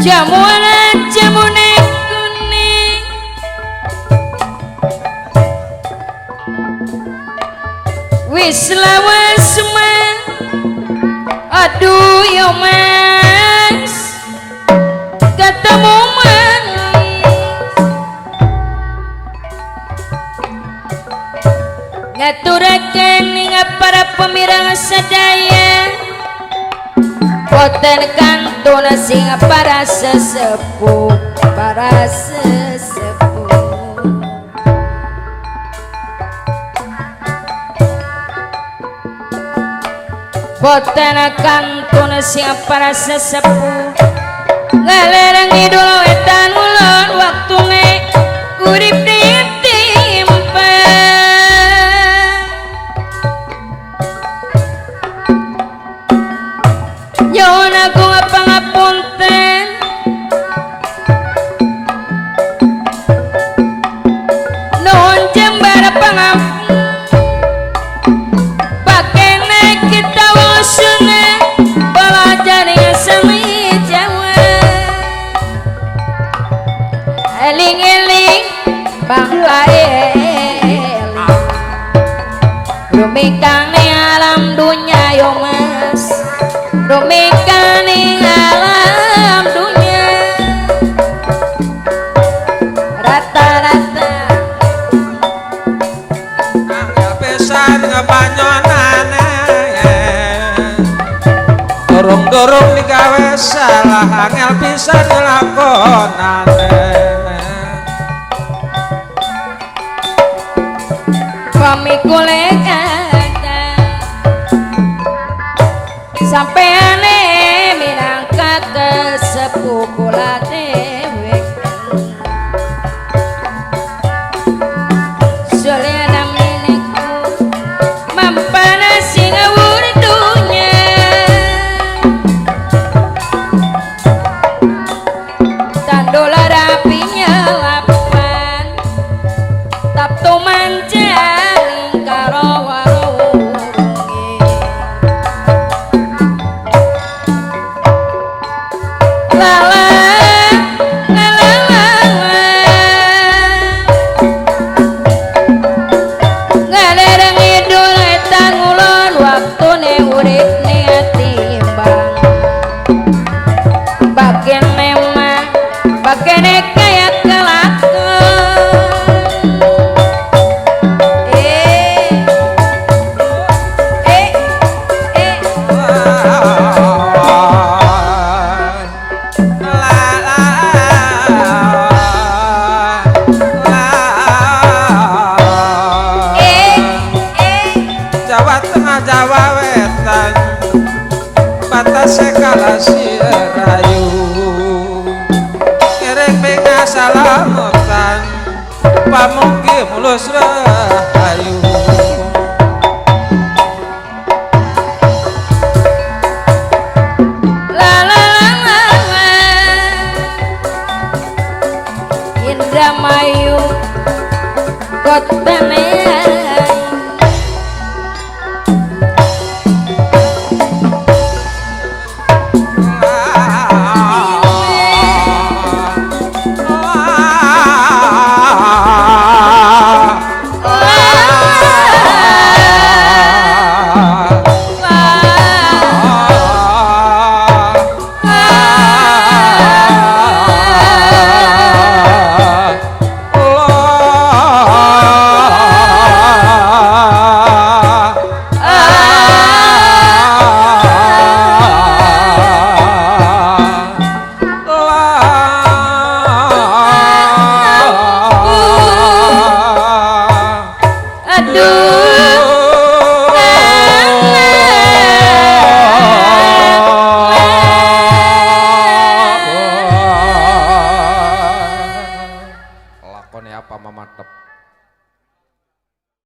Jamuan jamune kuning wis lawas man, aduh yo mas, ketemu manis ngaturaken ing para pemirsa sadaya, boten kantun sing para sesepuh, para sesepuh. Boten kantun sing para sesepuh, ngalereng ngidul wetan ngulon waktune urip ditimpa. Nyuwun agung pangapunten, nuwun jembar pangapunten, bakene kita wosune belajar semi Jawa, eling-eling bangka eling rumikane alam dunya yo mas, rumikane alam dunya rata-rata. Angel pisan ngepanyonane, dorong-dorong digawe salah, angel pisan nglakonane. Pamikule kata sampeane minangka kesepuh kula dewek Solena minikku mampana sing ngawur dunya tandola rapinya lapan taptu manjaling karo warunge. La la la la la la, ngalereng ngidul etan ngulon waktune urip timbang bagene mah bagene kaya kelakon. Eh eh eh. La la la. Eh eh. Jawa Tengah Jawa Wetan batase Kalasi Rayu, ngiring pingasalametan pamunggi mulus rahayu. La la la la la, Indramayu kotane. Aduh. Lakone apa mamatep?